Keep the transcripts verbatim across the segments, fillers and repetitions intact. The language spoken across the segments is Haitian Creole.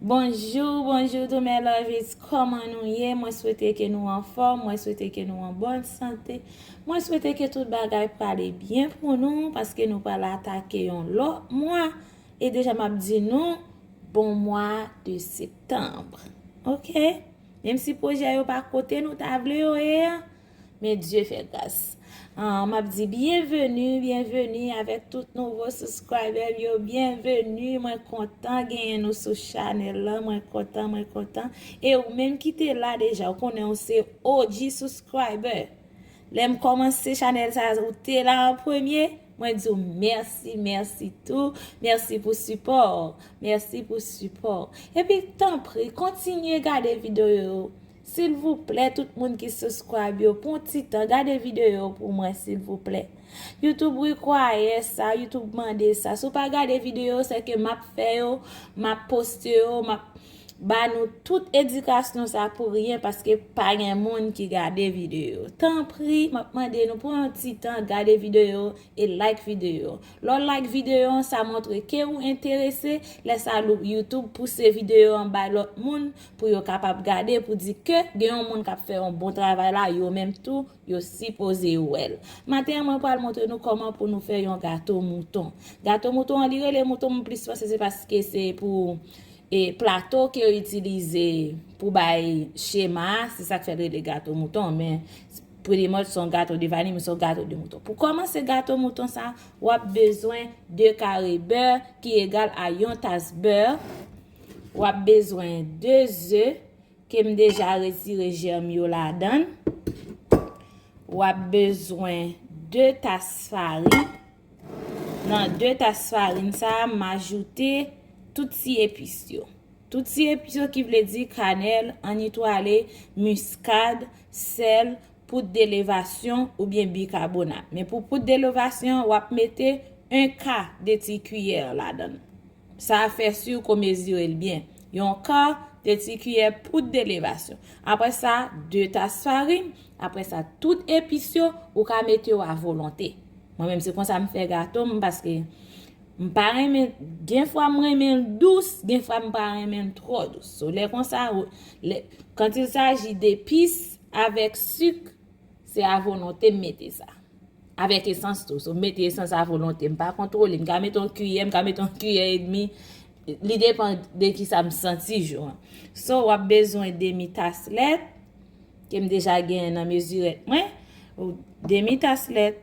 Bonjou, bonjou tou mes lovies, kòman nou ye? Mwen swete ke nou anfòm, mwen swete ke nou an bòn sante. Mwen swete ke tout bagay prale byen pou nou, paske nou pral atake yon lòt mwa. E deja m ap di nou, bon mwa de septanm. Oke? Menm si pwojè yo pa kote nou ta vle yo ye a, men Dye fè gras. Ah, m ap di byenveni, byenveni avèk tout nouvo subscriber yo, byenveni. Mwen kontan genyen nou sou chanèl lan, mwen kontan, mwen kontan. E ou menm ki te la deja, ou konnen ou se O G subscriber. Lè m kòmanse chanèl sa, ou te la an premye, mwen di w mèsi, mèsi tou, mèsi pou sipò, mèsi pou sipò. Epi, tanpri, kontinye gade videyo yo. Silvouplè, tout moun ki subscribe yo, pran ti tan, gade videyo yo pou mwen, silvouplè. YouTube require sa, YouTube mande sa. Si w pa gade videyo yo, se ke m ap fè yo, m ap poste yo, m ap ba nou tout edikasyon sa pou ryen, paske pa gen moun ki gade videyo yo. Tanpri, m ap mande nou pran yon ti tan, gade videyo yo e like videyo yo. Lè w like videyo an, sa montre ke ou enterese, lè sa lou-, YouTube pouse videyo an bay lòt moun pou yo kapab gade, pou di ke gen yon moun k ap fè yon bon travay la, yo menm tou, yo sipoze wè l. Maten an, mwen pral montre nou kòman pou nou fè yon gato mouton. Gato mouton an, li rele mouton, m plis panse se paske se pou, e, plato ke yo itilize pou bay chema a, se sa k fè l rele gato mouton, men pretty much se yon gato de vanille, men se yon gato de mouton. Pou kòmanse gato mouton sa, w ap bezwen de kare bè ki egal a yon tas bè. W ap bezwen de ze, ke m deja retire jèm yo ladan l. W ap bezwen de tas farin. Nan de tas farin sa a, m ajoute tout ti epis yo. Tout ti epis yo ki vle di kanèl, annitwale, miskad, sèl, poud de levasyon oubyen bikabonat. Men pou poud de levasyon, w ap mete yon ka de ti kiyè ladan l. Sa a fè si ke w mezire l byen. Yon ka de ti kiyè poud de levasyon. Apre sa, de tas farin. Apre sa, tout epis yo, ou ka mete yo a volonte. Mwen menm, se konsa m fè gato m, paske m pa renmen, gen fwa m renmen l dous, gen fwa m pa renmen l twò dous. So, lè konsa, ou, lè, quand il s'agit d'épices avec sucre, se a volonte m mete sa. Avèk esans tou. So, m mete esans a volonte. M pa kontwole. M ka mete yon kiyè, m ka mete yon kiyè edmi. Li depann de kisa m santi jou an. So, w ap bezwen demi tas lèt, ke m deja genyen nan mezirèt mwen. Demi tas lèt,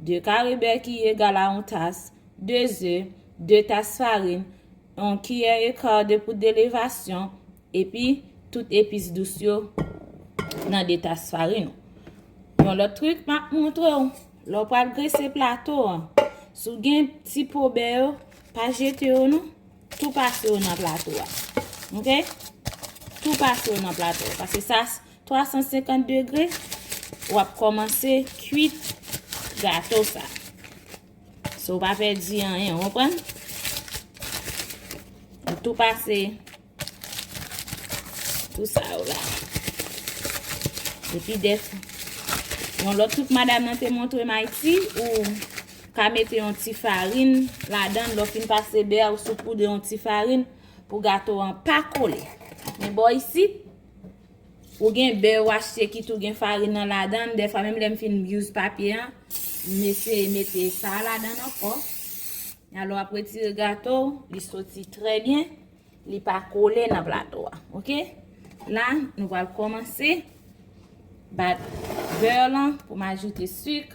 de kare bè ki egal a yon tas, de ze, de tas farin, yon kiyè eka de poud de levasyon, epi tout epis dous yo nan de tas farin ou. Yon lòt trik m ap montre w, lè w pral grese plato an, si w gen ti po bè yo, pa jete yo non, tou pase yo nan plato a. Oke? Tou pase yo nan plato a, paske sa twa san senkant degre, w ap kòmanse kwit gato sa. So, w pa pèdi anyen, w konprann? Ou tou pase tou sa yo la. Epi dèf, yon lòt trik madanm nan te montre m Ayiti, ou ka mete yon ti farin ladan l, lè w fin pase bè a, ou soupoudre yon ti farin pou gato an pa kole. Men bò isit, ou gen bè ou achte ki tou gen farin nan ladan l. Dèfwa, menm lè m fin use papye an, m eseye mete sa ladan l ankò. Alò, w ap retire gato w, li soti trè byen, li pa kole nan plato a. Oke? La, nou pral kòmanse bat bè lan pou m ajoute sik.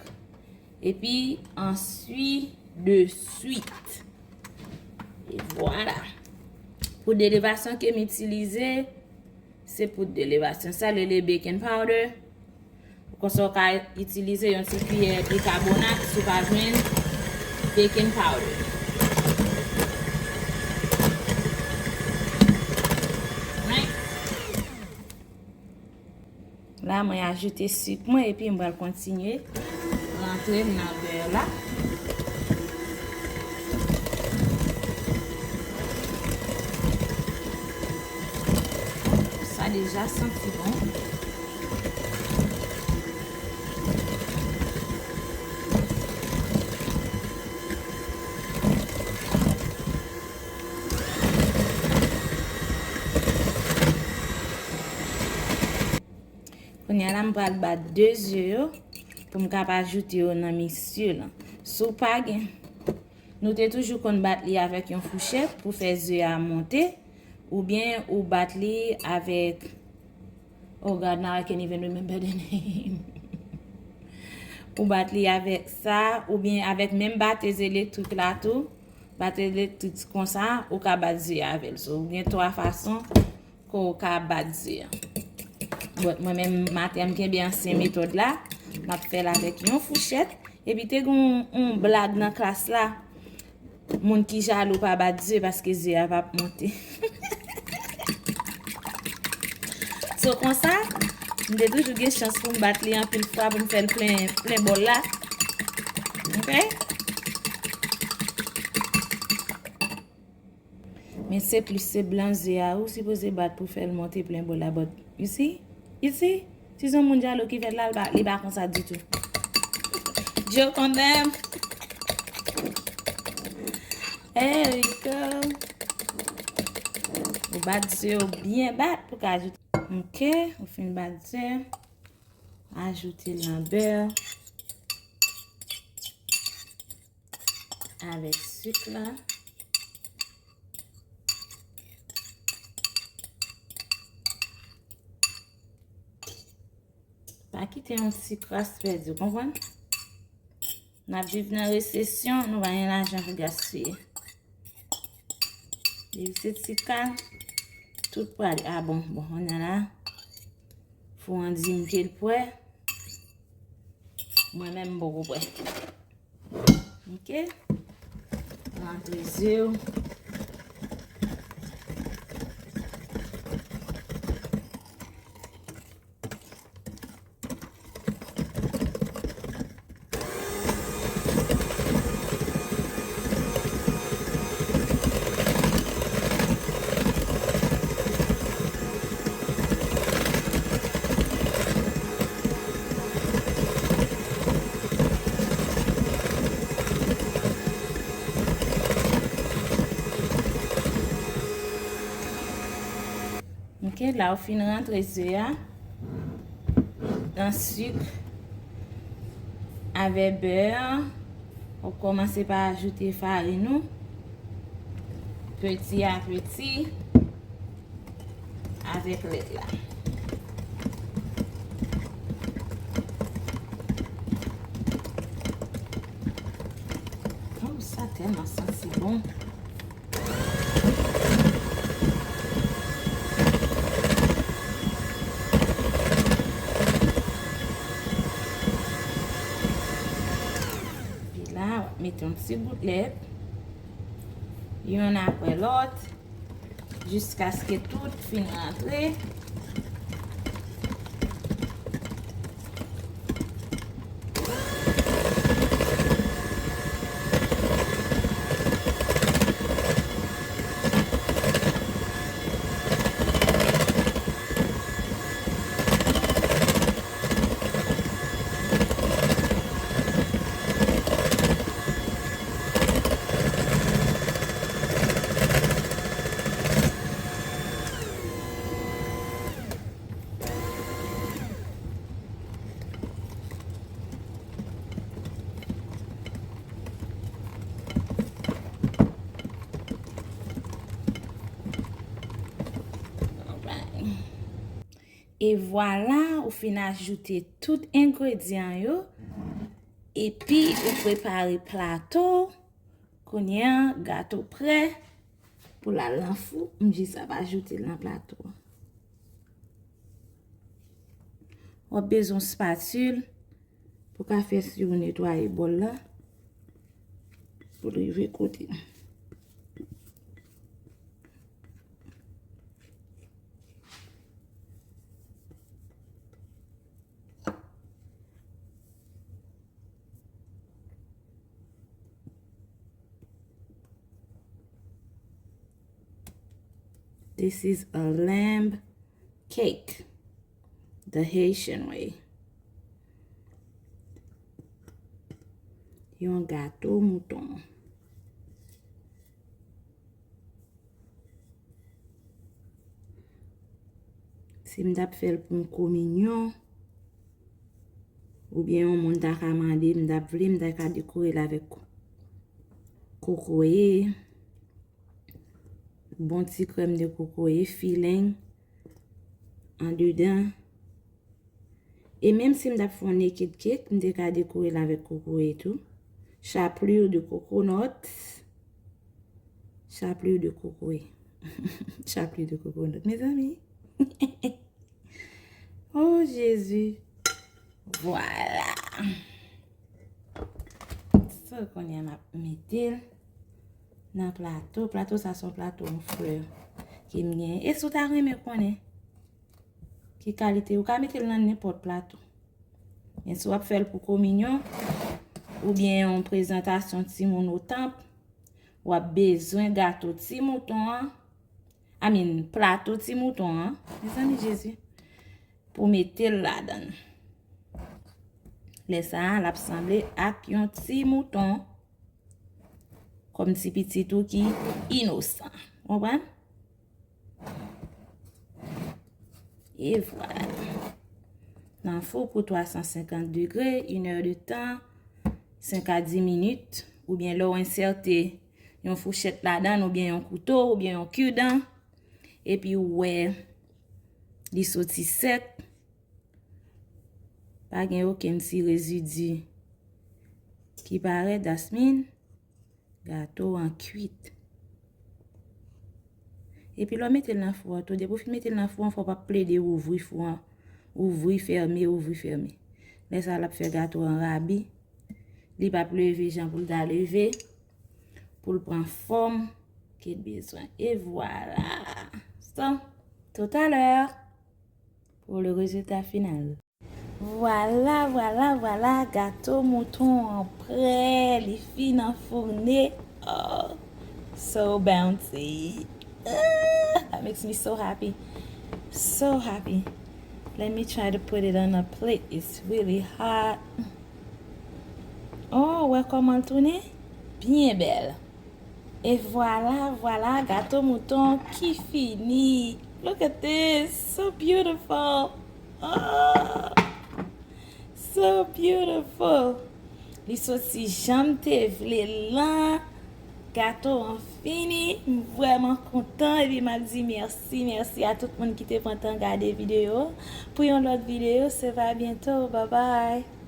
Epi, ensuite de suite. E vwala. Poud de levasyon ke m itilize, se poud de levasyon. Sa rele baking powder. Konsa, w ka itilize yon ti kiyè bikabonat si w pa jwenn baking powder. Right? La, mwen ajoute sik mwen epi m pral kontinye rantre l nan bè la. Sa deja santi bon. Kounye a la, m pral bat de ze yo pou m kab ajoute yo nan miksè lan. Si w pa gen, nou te toujou konn bat li avèk yon fouchèt pou fè ze a monte, oubyen ou bat li avèk, oh God, now I can't even remember the name. Ou bat li avèk sa, oubyen avèk menm batèz elektrik la tou. Batèz elektrik konsa, ou ka bat ze avè l. So, ou gen twa fason ke w ka bat ze a. But mwen menm, maten an, m kenbe ansyen metòd la. M ap fè l avèk yon fouchèt. Epi te gen yon, yon blag nan klas la. Moun ki jalou pa bat ze paske ze a p ap monte. So konsa, m te toujou gen chans pou m bat li anpil fwa pou m fè l plen, plen bòl la. Ok? Men se plis se blan ze a ou sipoze bat pou fè l monte plen bòl la, but you see? You see? Si se yon moun jalou ki fè l la, li pa, li pa konsa ditou. Joke on them. There we go. Ou bat ze yo byen bat pou ka ajoute. Ok, ou fin bat ze. Ajoute l nan bè. Avèk sik la. Pa kite yon ti kras pèdi, w konprann? N ap viv nan resesyon, nou pa gen lajan pou gaspiye. Depi se ti kal, tout prale. Ah bon, bon, kounye a la, fou an di m ke l prè. Mwen menm, m poko prè. Ok. Rantre ze w. Ok, la ou fin rantre ze a nan sik avè bè a, ou kòmanse pa ajoute farin ou peti a peti avèk lèt la. Oh, sa tèlman santi bon. Epi la, w ap mete yon ti gout lèt, yonn apre lòt, jiskaske tout fin rantre. Alright. E vwala, ou fin ajoute tout engredyan yo. Epi ou prepare plato w. Kounye a, gato prè pou l al nan fou. M jis ap ajoute l nan plato a. W ap bezwen yon spatil pou ka fè si w netwaye bòl la pou l rive kote. This is a lamb cake, the Haitian way. Yon gato mouton. Si m t ap fè l pou yon kominyon, Oubyen yon moun ta ka mande, m t ap vle, m ta ka dekore l avèk kokoye, bon ti krèm de kokoye, fileng andedan. E menm si m t ap fè yon naked cake, m te ka dekore l avèk kokoye tou. Chapelure de coconut. Chapelure de kokoye. Chapelure de coconut, mezanmi. Oh, Jezi. Vwala. So, kounye a m ap mete l nan plato. Plato sa se yon plato an flè ke m genyen. E si w ta renmen konnen ki kalite, ou ka mete l nan nenpòt plato. Men si w ap fè l pou kominyon, oubyen yon prezantasyon timoun o tanp, w ap bezwen gato ti mouton an, I mean, plato ti mouton an, mezanmi Jezi, pou mete l ladan l. Lè sa a, l ap sanble ak yon ti mouton, kòm ti pitit ou ki inosan. Konprann? E vwala. Nan fou pou twa san senkant degre, inè de tan, senk a dis minit, oubyen lè w ensète yon fouchèt ladan l, oubyen yon kouto, oubyen yon kidan, epi w wè li soti sèk, pa gen okenn ti rezidi ki parèt, that mean gato an kwit. Epi lè w mete l nan fou a tou, depi w fin mete l nan fou an, fò w pa plede ouvri fou an. Ouvri, fèmen, ouvri, fèmen. Lè sa a, l ap fè gato an rabi. Li p ap leve jan pou l ta leve, pou l pran fòm ke l bezwen. E vwala. So, tout à l'heure pour le résultat final. Vwala, vwala, vwala, gato mouton an prè, li fin anfoune. Oh, so bouncy. Ah, that makes me so happy. So happy. Let me try to put it on a plate. It's really hot. Oh, wè kòman l tounen? Byen bèl. E vwala, vwala, gato mouton ki fini. Look at this. So beautiful. Oh, so beautiful. Li soti jan m te vle l lan. Gato an fini. M vrèman kontan. Epi m ap di mèsi, mèsi a tout moun ki te pran tan gade videyo. Pou yon lòt videyo, se va byento. Bye bye.